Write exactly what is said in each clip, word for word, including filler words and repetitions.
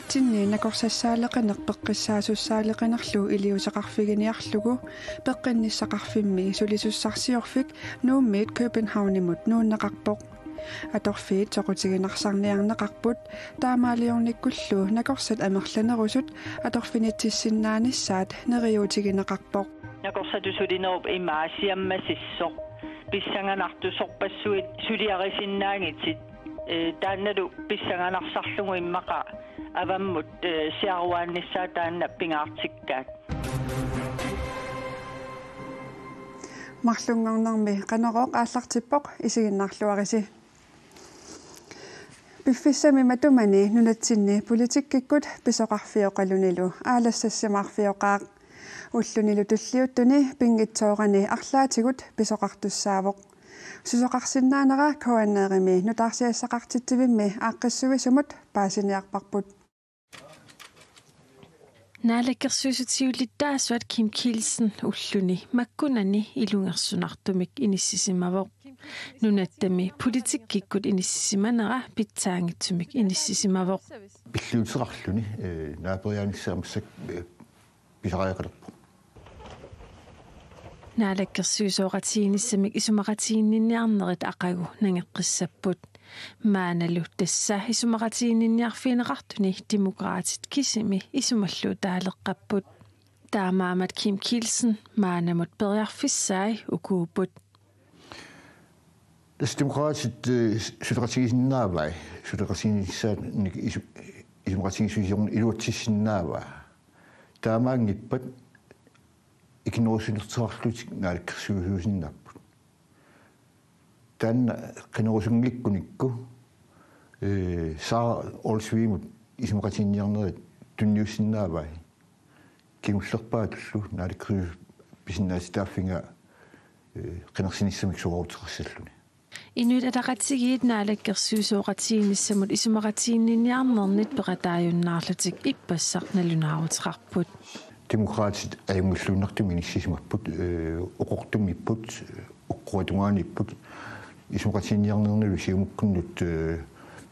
Tinni nakorsassaaleqineq peqqissaasussaaleqinerlu iliuuseqarfiginiarlugu Peqqinnissaqarfimmi sulisussarsiorfik Nuummiit Københavnimut nuunneqarpoq. Atorfiit soqutiginarsarniarneqarput, taamaaliornikkullu nakorsat amerlanerusut atorfinitsissinnaanissaat neriuutigineqarpoq. Nakorsatut sulinerup ima siammasissoq. Pissanganartoq sorpassuit suliarisinnaanngitsit. Ee, taannalu pissanganarsarlugu immaqa avammut, ee, siaruaannissaa taanna pingaartikkaat. Marlunngornermi Qanorooq aallartippoq, isiginnaarluarisi. Piffissami matumani nunatsinni politikkikkut pisoqarfioqalunilu aalassassimaarfioqaaq. Ullunilu tulliuttuni pinngitsoorani arlaatigut pisoqartussaavoq. Susoqarsinnaanera K N R-imi nutaarsiassaqartitsivimmi aaqqissuisumut paasiniarparput. Naalakkersuisut siulittaasuat Kim Kielsen ulluni makkunani ilungersunartumik inissisimavoq. Nunattami politikkikkut inissisimanera pitsaanngitsumik inissisimavoq. Pilliuteqarluni, ee, naaperiaanissaq massakkut, ee, pisariaqalerpoq. Naalakkersuisooqatigiinnissamik isumaqatiginninniarnerit aqagu nangeqqissapput. Maannalu tassa isumaqatiginninniarfigineqartuni Demokraatit kisimi isumalluutaaleqqapput. Taamaammat Kim Kielsen maannamut periarfissai ukuupput. Tassa Demokraatit, ee, suleqatigisinnaavai, suleqatigiinnissaannik isu-, isumaqatigiissutissiorneq iluatsissinnaavaa. Taamaanngippat ikinnerussuteqarlutik naalakkersuisuusinnaapput. Taanna qinerusunngikkunikku, ee, Sara Olsvigimut isumaqatiginninniarnerit tunniussinnaavai. Kingullerpaatullu naalakkersuisut pisinnaatitaaffiga, ee, qinersinissamik suaruteqassalluni. Inuit Ataqatigiit naalakkersuisooqatigiinnissamut isumaqatiginninniarnernit peqataajunnaarlutik ippassaq nalunaaruteqarput. Demokraatit ajunngilluinnartumik inissisimapput, ee, oqortummiipput, oqquatungaaniipput, isumaqatiginninniarnernilu Siumukkunnut, ee,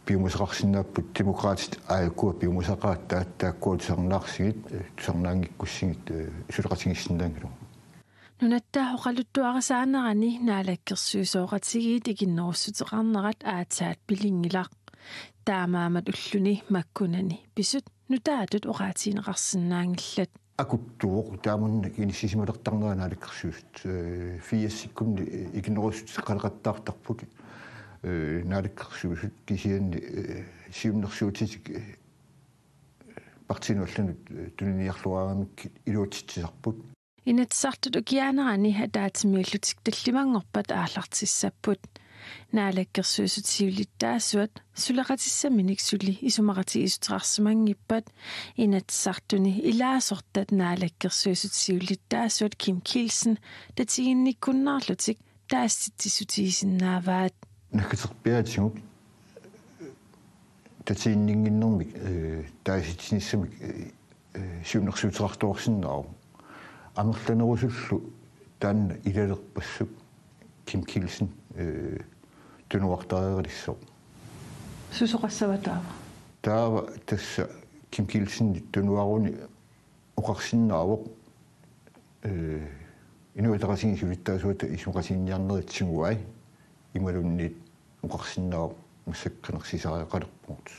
piumasaqarsinnaapput, Demokraatit aajukua piumasaqaat, taat-, taakkua tusarnaarsigit, ee, tusarnaanngikkussigit, ee, suleqatigiissinnaanngilagut. Nunatta oqaluttuarisaanerani naalakkersuisooqatigiit ikinnerussuteqarnerat aatsaat pilinngilaq. Taamaammat ulluni makkunani pisut nutaatut oqaatigineqarsinnaanngillat. Akuttuvoq taamannak inissisimalertarnera naalakkersuisut. Ee, firsikkunni, ee, ikinnerussuteqaleqattaartarput. Ee, naalakkersuisut kisianni, ee, siunnersuutitik, ee, partiinut allanut, ee, tuniniarluaramikkit iluatsitsisarput. Inatsisartut ukiaanerani ataatsimiillutik tallimanngorpat aallartissapput. Naalakkersuisut siulittaasuat suleqatissaminik suli isumaqatigiissuteqarsimanngippat Inatsisartuni ilaasortat naalakkersuisut siulittaasuat Kim Kielsen tatiginnikkunnaarlutik taasitsissutigisinnaavaat. Naggaterpiaatigut tatiginninnginnermik, ee, taasitsinissamik, ee, ee, siunnersuuteqartuarsinnaavoq. Amerlanerusullu taanna ilalerpassuk Kim Kielsen, ee, tunuartareeralissaaq. Susoqassava taava? Taava tassa Kim Kielsen tunuaruni oqarsinnaavoq, ee, Inuit Ataqatigiit siulittaasuata isumaqatiginninniarnerit tiguai, imaluunniit oqarsinnaavoq massakkut qinersisariaqalerpugut.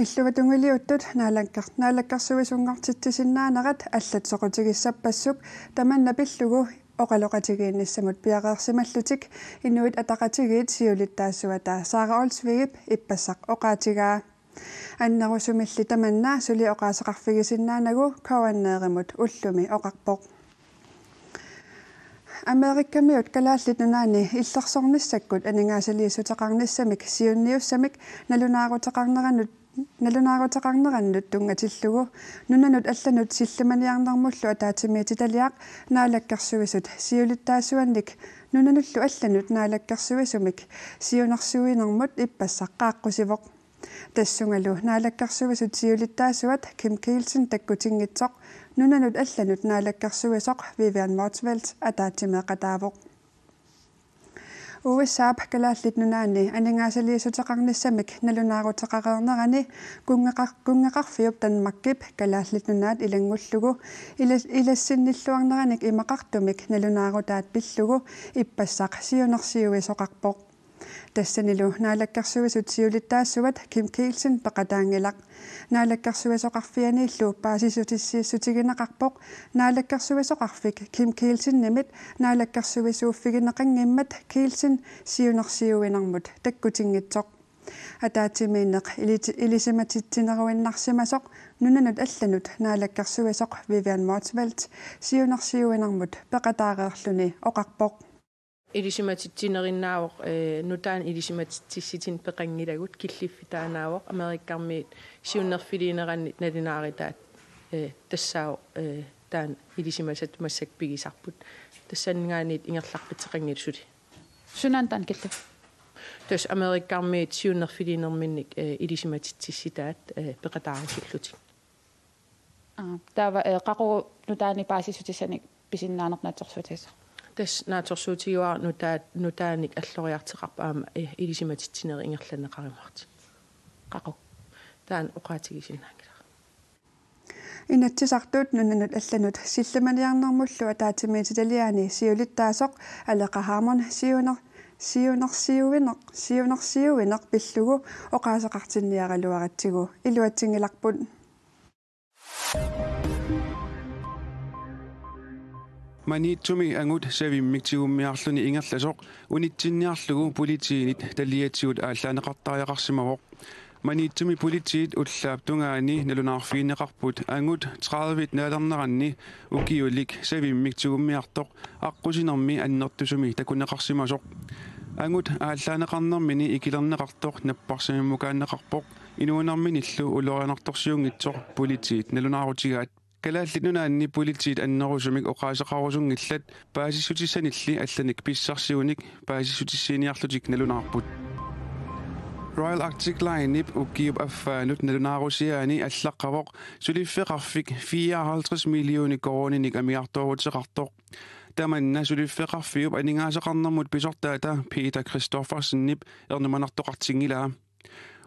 Illuatungiliuttut naalakker-, naalakkersuisunngortitsisinnaanerat allat soqutigissappassuk tamanna pillugu oqaloqatigiinnissamut piareersimallutik Inuit Ataqatigiit siulittaasuata Sara Olsvigip ippassaq oqaatigaa. Annerusumilli tamanna suli oqaaseqarfigisinnaanagu K N R-imut ullumi oqarpoq. Amerikamiut Kalaallit Nunaanni illersornissakkut aningaasaliissuteqarnissamik siunniussamik nalunaaruteqarnerannut, nalunaaruteqarnerannut tunngatillugu nunanut allanut sillimaniarnermullu ataatsimiititaliaq naalakkersuisut siulittaasuannik nunanullu allanut naalakkersuisumik siunnersuinermut ippassaq qaaqqusivoq. Tassungalu naalakkersuisut siulittaasuat Kim Kielsen takkutinngitsoq nunanut allanut naalakkersuisoq Vivian Motzfeldt ataatsimeeqataavoq. U S A-p Kalaallit Nunaanni aningaasaliissuteqarnissamik nalunaaruteqareernerani kunngeqar-, kunngeqarfiup Danmarkip Kalaallit Nunaat ilanngullugu ilas-, ilassinnilluarneranik imaqartumik nalunaarutaat pillugu ippassaq siunersiuisoqarpoq. Tassanilu naalakkersuisut siulittaasuat Kim Kielsen peqataanngilaq. Naalakkersuisoqarfianiillu paasissutissiissutigineqarpoq naalakkersuisoqarfik Kim Kielsenimit naalakkersuisuuffigineqanngimmat Kielsen siunersiuinermut takkutinngitsoq. Ataatsimiinneq ilit-, ilisimatitsineruinnarsimasoq nunanut allanut naalakkersuisoq Vivian Motzfeldt siunersiuinermut peqataareerluni oqarpoq. Ilisimatitsinerinaavoq, eh, nutaanik ilisimatitsissutinik peqanngilagut, killiffik taannaavoq Amerikkarmiut siunnerfiliineranni nalunaarutaat, eh, tassaavoq, eh, taanna ilisimasat massakkut pigisarput. Tassanngaanniit ingerlaqqittoqanngilaq suli. Sunaana taanna killiffik? Tassa Amerikkarmiut siunnerfiliinerminnik, eh, ilisimatitsissutaat, eh, peqataarusullutik. Aa, taava, eh, qaqugu nutaanik paasissutissanik pisinnaaneq naatsorsuutigassaq? Tassa naatsorsuutigaara nutaat, nutaanik alloriartoqarpoq aamma, eh, ilisimatitsinerit ingerlanneqarumaartut. Qaqugu? Taanna oqaatigisinnaanngilara. Inatsisartut nunanut allanut sillimaniarnermullu ataatsimiititaliani siulittaasoq Aleqa Hammond siuner-, siunersiuineq, siunersiuineq pillugu oqaaseqartinniaraluaratsigu iluatsinngilarput. Maniitsumi angut savimmik tigummiarluni ingerlasoq unitsinniarlugu politiinit taliatigut aallaaneqartariaqarsimavoq. Maniitsumi politiit ullaap tungaani nalunaarfigineqarput angut tredive naalerneranni ukiulik savimmik tigummiartoq aqqusinermi annertusumi takuneqarsimasoq. Angut aallaaneqarnermini ikilerneqartoq napparsimmammukaanneqarpoq. Inuunerminillu ulorianartorsiunngitsoq politiit nalunaarutigaat. Kalaallit Nunaanni politiit annerusumik oqaaseqarusunngillat, paasissutissanilli allanik pissarsigunik paasissutissiiniarlutik nalunaarput. Royal Arctic Linep ukiup affaanut nalunaarusiaani allaqqavoq suliffeqarfik fireoghalvtreds millioner koruuninik amigartooruteqartoq. Tamanna suliffeqarfiup aningaasaqarnermut pisortaata Peter Christoffersenip ernumanartoqartinngilaa.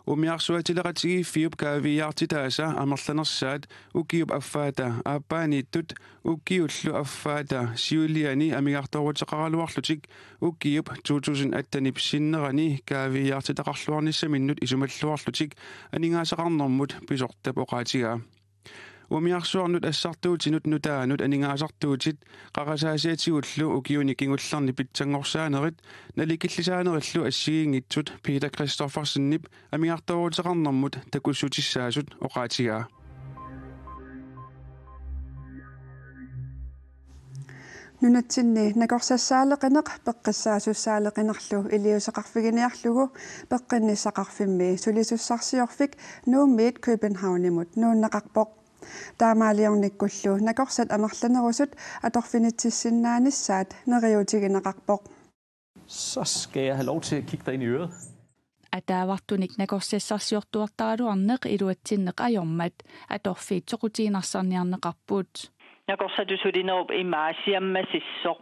Umiarsuatileqatigiiffiup kaaviiaartitaasa amerlanersaat ukiup affaata aappaaniittut ukiullu affaata siuliani amigartooruteqaraluarlutik ukiup to tusind attenip sinnerani kaaviiaartitaqarluarnissaminnut isumalluarlutik aningaasaqarnermut pisortap oqaatigaa. Umiarsuarnut assartuutinut nutaanut aningaasartuutit qarasaasiatigullu ukiuni kingullerni pitsanngorsaanerit nalikillisaanerillu assigiinngitsut Peter Christoffersenip amigartooruteqarnermut takussutissaasut oqaatigaa. Nunatsinni nakorsassaaleqineq peqqissaasussaaleqinerlu iliuuseqarfiginiarlugu Peqqinnissaqarfimmi sulisussarsiorfik Nuummiit Københavnimut nuunneqarpoq. Taamaaliornikkullu nakorsat amerlanerusut atorfinitsissinnaanissaat neriuutigineqarpoq. Så skal jeg have lov til at kigge dig ind i øret. Ataavartunik nakorsassarsiortuartaraluarneq iluatsinneq ajormat atorfiit soqutiginarsaarniarneqarput. Nakorsatut sulinerup imaa siammasissoq.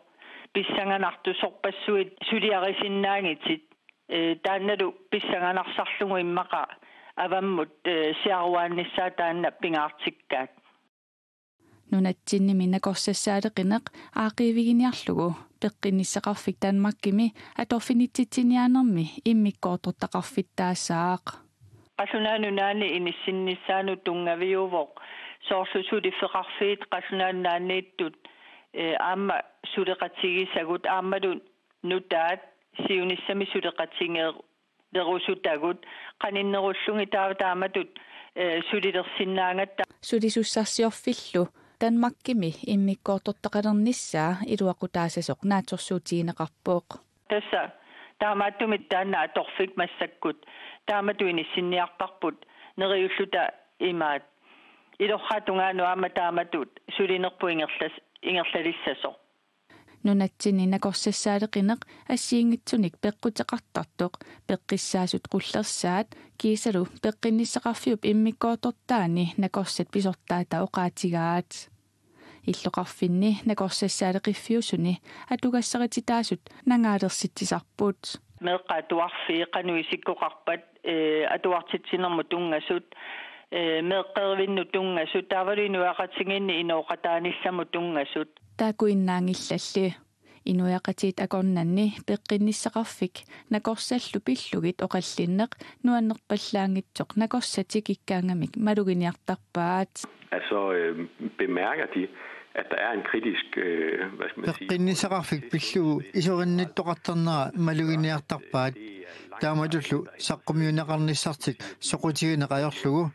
Pissanganartoq sorpassuit suliarisinnaanngitsit. Eh, taannalu pissanganarsarlugu immaqa avammut, eh, siaruaannissaa taanna pingaartikkaat. Nunatsinnimi nakorsassaaleqineq aaqqiiviginiarlugu Peqqinnissaqarfik Danmarkimi atorfinitsitsiniaanermi immikkoortortaqarfittaassaaq. Qallunaat Nunaanni inissinnissaanut tunngaviuvoq soorlu suliffeqarfiit Qallunaat Nunaanniittut, eh, aamma suleqatigisagut aammalu nutaat siunissami suleqatigeer-, lerusutagut qaninnerullugit taava taamatut, eh, sulilersinnaagatta. Sulisussarsiorfillu Danmarkimi immikkoortortaqalernissaa iluaqutaassasoq naatsorsuutigineqarpoq. Tassa taamaattumik taanna atorfik massakkut taamatut inissinniarparput neriulluta imaat. Ilorraap tungaanut aamma taamatut sulinerput ingerlas-, ingerlalissasoq. Nunatsinni nakorsassaaleqineq assigiinngitsunik peqquteqartartoq peqqissaasut qullersaat kiisalu Peqqinnissaqarfiup immikkoortortaani nakorsat pisortaata oqaatigaat. Illoqarfinni nakorsassaaleqiffiusuni atugassarititaasut nangaalersitsisarput. Meeqqat atuarfiit qanoq isikkoqarpat, ee, atuartitsinermut tunngasut, ee, meeqqerivinnut tunngasut, taavalu inuiaqatigiinni inooqataanissamut tunngasut. Taakkuinnaanngillalli. Inuiaqatigiit akornanni peqqinnissaqarfik nakorsallu pillugit oqallinneq nuannerpallaanngitsoq nakorsat tikikkaangamik maluginiartarpaat. Altså, øh, bemærker de, at der er en kritisk, øh, hvad skal man sige, peqqinnissaqarfik pillugu isorinnittoqartarnera maluginiartarpaat. Taamatullu saqqummiunneqarnissartik soqutigineq ajorlugu.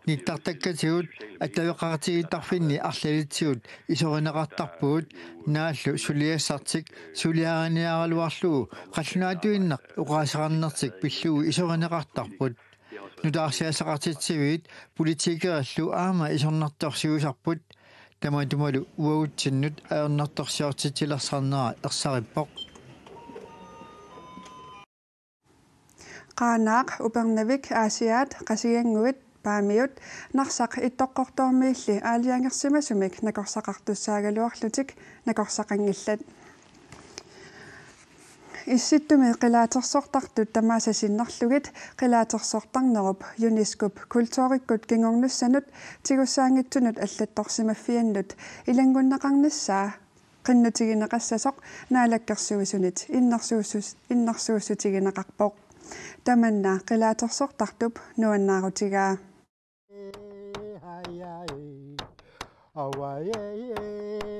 Nittartakkatigut attaveqaqatigiittarfinni arlalitsigut isorineqartarpugut, naallu suliassartik suliariniaraluarlugu qallunaatuinnaq oqaaseqarnertik pillugu isorineqartarput. Nutaarsiassaqartitsiviit politikerillu aamma isornartorsiuisarput. Tamatumalu uagutsinnut ajornartorsiortitsilersarnera ersarippoq. Qaanaaq, Upernavik, Aasiaat, Qasigiannguit, Paamiut, Narsaq Ittoqqortoormiilli aalajangersimasumik nakorsaqartussaagaluarlutik nakorsaqanngillat. Issittumi qilaatersortartut tamaasa sinnerlugit qilaatersortarnerup UNESCO-p kulturikkut kingornussanut tigussaanngitsunut allattorsimaffiannut ilanngunneqarnissaa qinnutigineqassasoq Naalakkersuisunit innersuussus-, innersuussutigineqarpoq. Tamanna qilaatersortartup nuannaarutigaa.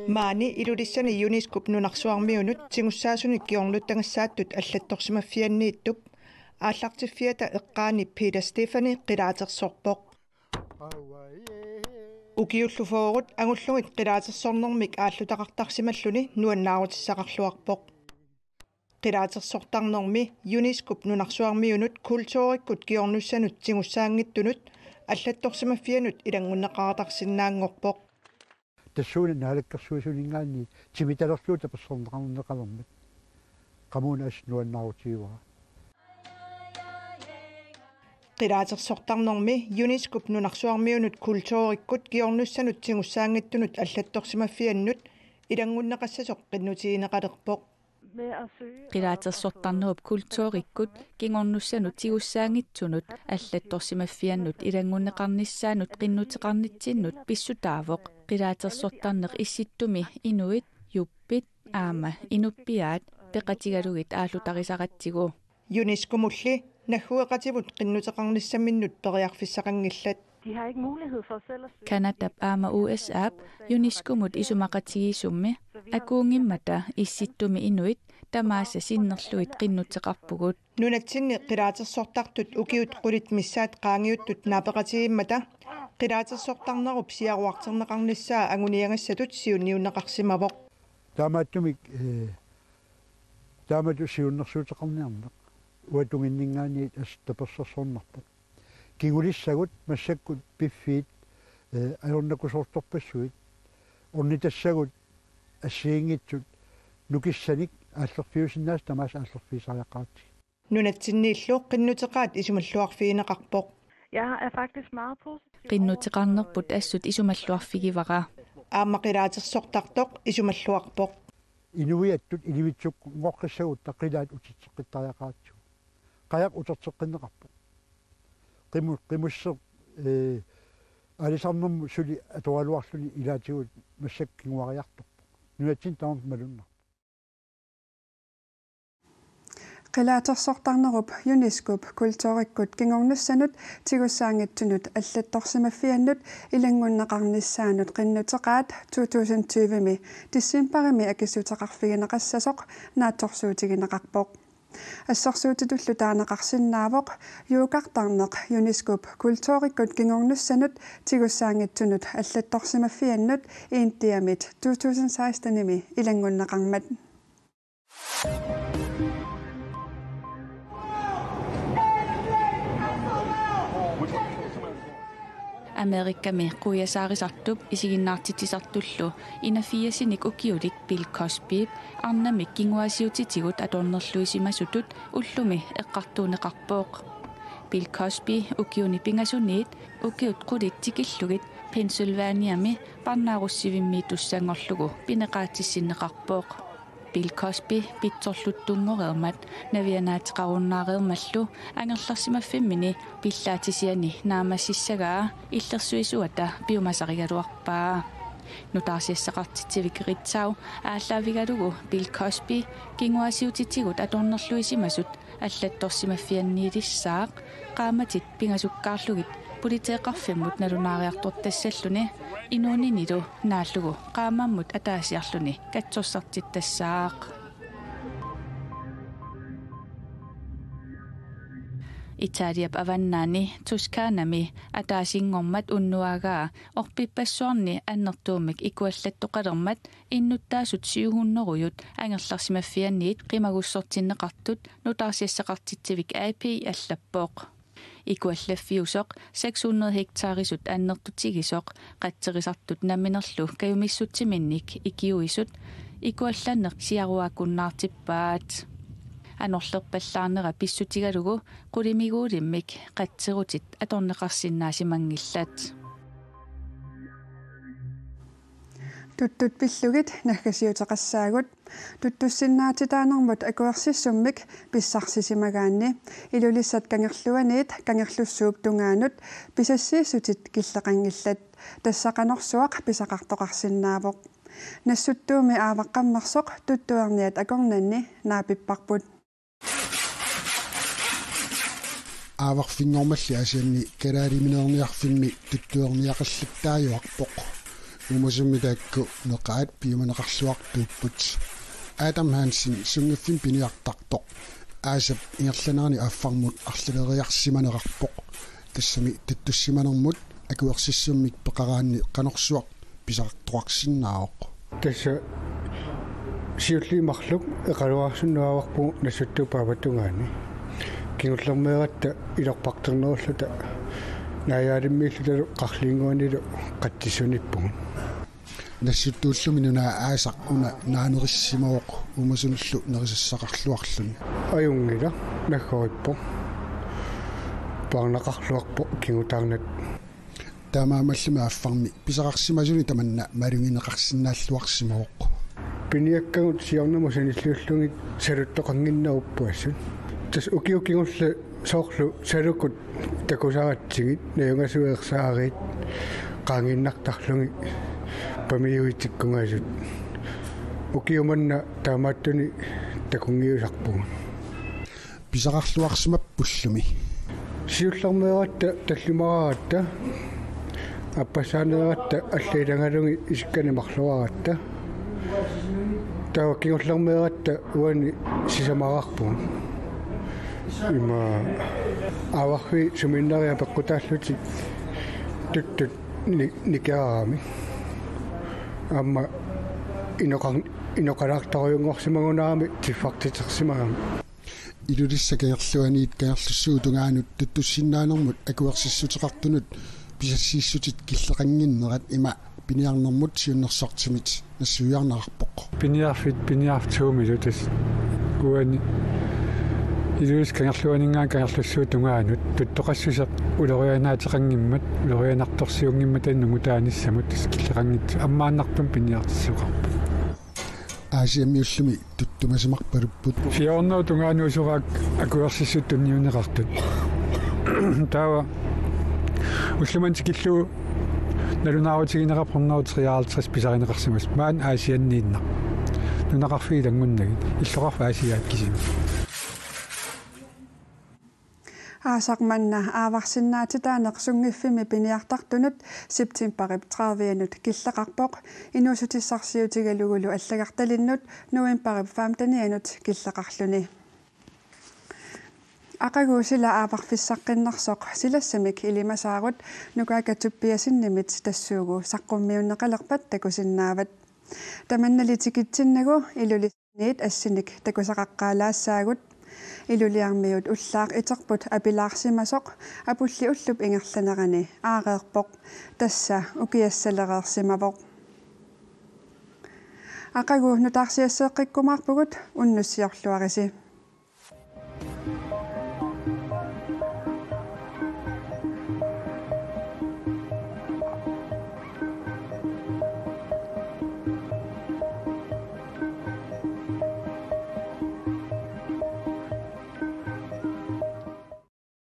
Maani Ilulissani UNESCO-p nunarsuarmiunut tigussaasunik kingornuttagassaattut allattorsimaffianniittup aallartiffiata eqqaani Peter Stefani qilaatersorpoq. Ukiullu fyrret angullugit qilaatersornermik aallutaqartarsimalluni nuannaarutissaqarluarpoq. Qilaatersortarnermi UNESCO-p nunarsuarmiunut kulturikkut kingornussanut tigussaanngitsunut allattorsimaffiannut ilanngunneqaratarsinnaanngorpoq. Tassuuna Naalakkersuisuninngaanniit timitalerlugu tapersersorneqarnermik qamuuna assut nuannaarutigaara. Qilaatersortarnermi UNESCO-p nunarsuarmiunut kulturikkut kingornussanut tigussaanngitsunut allattorsimaffiannut ilanngunneqassasoq qinnutigineqalerpoq. Qilaatersortarnerup kulturikkut kingornussanut tigussaanngitsunut allattorsimaffiannut ilanngunneqarnissaanut qinnuteqarnitsinnut pissutaavoq qilaatersortarneq Issittumi inuit, yuppit aamma inupiaat peqatigalugit aallutarisaratsigu. UNESCO-mulli naggueqativut qinnuteqarnissaminnut periarfissaqanngillat. De har ikke mulighed for selv at søge. Canadap aamma U S A-p UNESCO-mut isumaqatigiissummi akuunngimmata Issittumi inuit tamaasa sinnerlugit qinnuteqarpugut. Nunatsinni qilaatersortartut ukiut qulit missaat qaangiuttut naapeqatigiimmata qilaatersortarnerup siaruarterneqarnissaa anguniagassatut siunniunneqarsimavoq. Taamaattumik, eh, taamatut siunnersuuteqarniarneq uatunginninngaanniit assut tapersersornarpoq. Kingulissagut massakkut piffiit, eh, ajornakusoortorpassuit, ornitassagut assigiinngitsut nukissanik aallerfiusinnaasut tamaasa aallerfigisariaqaratsigit. Nunatsinniillu qinnuteqaat isumalluarfigineqarpoq. Jeg er faktisk meget positiv over for, Qinnuteqarnerput assut isumalluarfigivara. Aamma qilaatersortartoq isumalluarpoq. Inuiattut ilivitsunngoqqissagutta qilaat uterteqqittariaqaratsigu. Qajaq uterteqqinneqarpoq. Qimu-, qimusseq, eh, aalisarnermut suli atoraluarluni ilaatigut massakkut kinguariartorpoq. Nunatsinni tamarmik malunnarpoq. Qilaatersortarnerup UNESCO-p kulturikkut kingornussanut tigussaanngitsunut allattorsimaffiannut ilanngunneqarnissaanut qinnuteqaat to tusind tyve-mi decembarimi akissuteqarfigineqassasoq naatsorsuutigineqarpoq. Assersuutitullu taaneqarsinnaavoq juukartarneq UNESCO-p kulturikkut kingornussanut tigussaanngitsunut allattorsimaffiannut Indiamit to tusind seksten-imi ilanngunneqarmat. Amerikami quiasaarisartup isiginnaartitsisartullu enogfirsinik ukiulik Bill Cosbyp arnamik kinguaassiuutitigut atornerluisimasutut ullumi eqqartuunneqarpoq. Bill Cosby ukiuni pingasuniit ukiut qulit tikillugit Pennsylvaniami parnaarussivimmiitussanngorlugu pineqaatissinneqarpoq. Bill Cosby pitsorluttunngoreermat navianaateqarunnaareermallu angerlarsimaffimmini pillaatisiani naammassissagaa illersuisuata piumasarigaluarpaa. Nutaarsiassaqartitsivik Ritzau aallaavigalugu Bill Cosby kinguaassiuutitigut atornerluisimasut allattorsimaffianniilissaaq qaammatit pingasukkaarlugit politeeqarfimmut nalunaariartortassalluni inuuninilu naallugu qaammammut ataasiarluni katsorsartittassaaq. Italiap avannaani Toscanami ataasinngormat unnuagaa orpippassuarni annertuumik ikuallattoqalermat innuttaasut syvhundredeujut angerlarsimaffianniit qimagussortinneqartut nutaarsiassaqartitsivik A P allappoq. Ikuallaffiusoq seks hundrede hektarisut annertutigisoq qatserisartut namminerlu kajumissutsiminnik ikiuisut ikuallanneq siaruaakkunnaartippaat. Anorlerpallaarnera pissutigalugu qulimiguulimmik qatserutit atorneqarsinnaasimanngillat. Tuttut pillugit naggasiuteqassaagut. Tuttussinnaatitaanermut akuersissummik pissarsisimagaanni Ilulissat Kangerluaniit Kangerlussuup tungaanut pisassiissutit killeqanngillat. Tassa qanorsuaq pisaqartoqarsinnaavoq. Nassuttuumi aavaqqammersoq tuttuerniat akornanni naapipparput. Aavarfinngormalli Aasianni kalaalimineerniarfimmi tuttuerniaqallattaajuarpoq. Uumasummi taakku neqaat piumaneqarluartuupput. Adam Hansen sunngiffimmi piniartartoq aasap ingerlanerani affarmut arlaleriarsimanerarpoq. Tassami tuttussimanermut akuersissummik peqaraanni qanorsuaq pisaqartoqarsinnaavoq. Tassa siulliit marluk eqaluarsunnaavarput Nassuttuup paavatungaani. Kingullermeeratta ilorparternerulluta naajaalimmiillutalu qarliinnguanilu qatsissunippugut. Nassuttuullumi nunaa aasaq una naanerisimavoq uumasunillu nerisassaqarluarluni. Ajunngilaq, naggorippoq. Paarnaqarluarpoq kingutaarnat. Taamaammallu affarmi pisaqarsimasuni tamanna malugineqarsinnaalluarsimavoq. Piniakkagut siornamut sanilliullugit saluttoqannginnerupput assut. Tassa ukiut kingulleq soorlu salukkut takusaratsigit najugasuersaarit qaangiinnartarlugit pamiuitikkungasut. Ukiut manna taamaattuni takunngiusarpugut. Pisaqarluarsimappullumi. Siullermeeratta tallimaraaratta, appassaaneeratta allailangalugit isikkanik marluaratta. Taava kingullermeeratta uani sisamaraarpugut. Ima aavarfiit sumiinnerit apeqqutaallutik tuttut ni-, nikeraramik. Aamma inoqar-, inoqalaartarujunngorsimagunarami tiffartitersimagami. Ilulissat Kangerluaniit Kangerlussuup tungaanut tuttussinnaanermut akuersissuteqartunut pisassiissutit killeqannginnerat ima piniarnermut siunnersortimit nassuiarneqarpoq. Piniarfik, piniarfik to-milu tassa uani Ilulissat Kangerluaninngaanniit Kangerlussuup tungaanut tuttoqassuseq ulorianaateqanngimmat, ulorianartorsiunngimmata nungutaanissamut tassa killeqanngitsoq ammaannartumik piniartitsisoqarpoq. Aasiammi ullumi tuttumasimarpalupput. Fire hundrede tungaanut usoraakka akuersissut tunniunneqartut. Taava ullumimut tikillugu nalunaarutigineqarpoq hundrede treoghalvtreds pisarineqarsimasut. Maani Aasianniinnaq. Nunaqarfiit ilanngunnagit. Illoqarfik Aasiaat kisimi. Aasaq manna aavarsinnaatitaaneq sunngiffimmi piniartartunut septembarip tredivianut killeqarpoq inuussutissarsiutigalugulu allagartalinnut novembarip femtenianut killeqarluni. Aqagu sila aavarfissaqqinnersoq silassamik ilimasaarut Nukaaka Tobiassenimit tassuugu saqqummiunneqalerpat takusinnaavat. Tamannali tikitsinnagu Ilulissaniit assinik takusaqaqqaalaassaagut. Iluliarmiut ullaaq iterput apilaarsimasoq apulli ullup ingerlanerani aareerpoq. Tassa ukiassalereersimavoq. Aqagu nutaarsiasseeqqikkumaarpugut, unnussiorluarisi.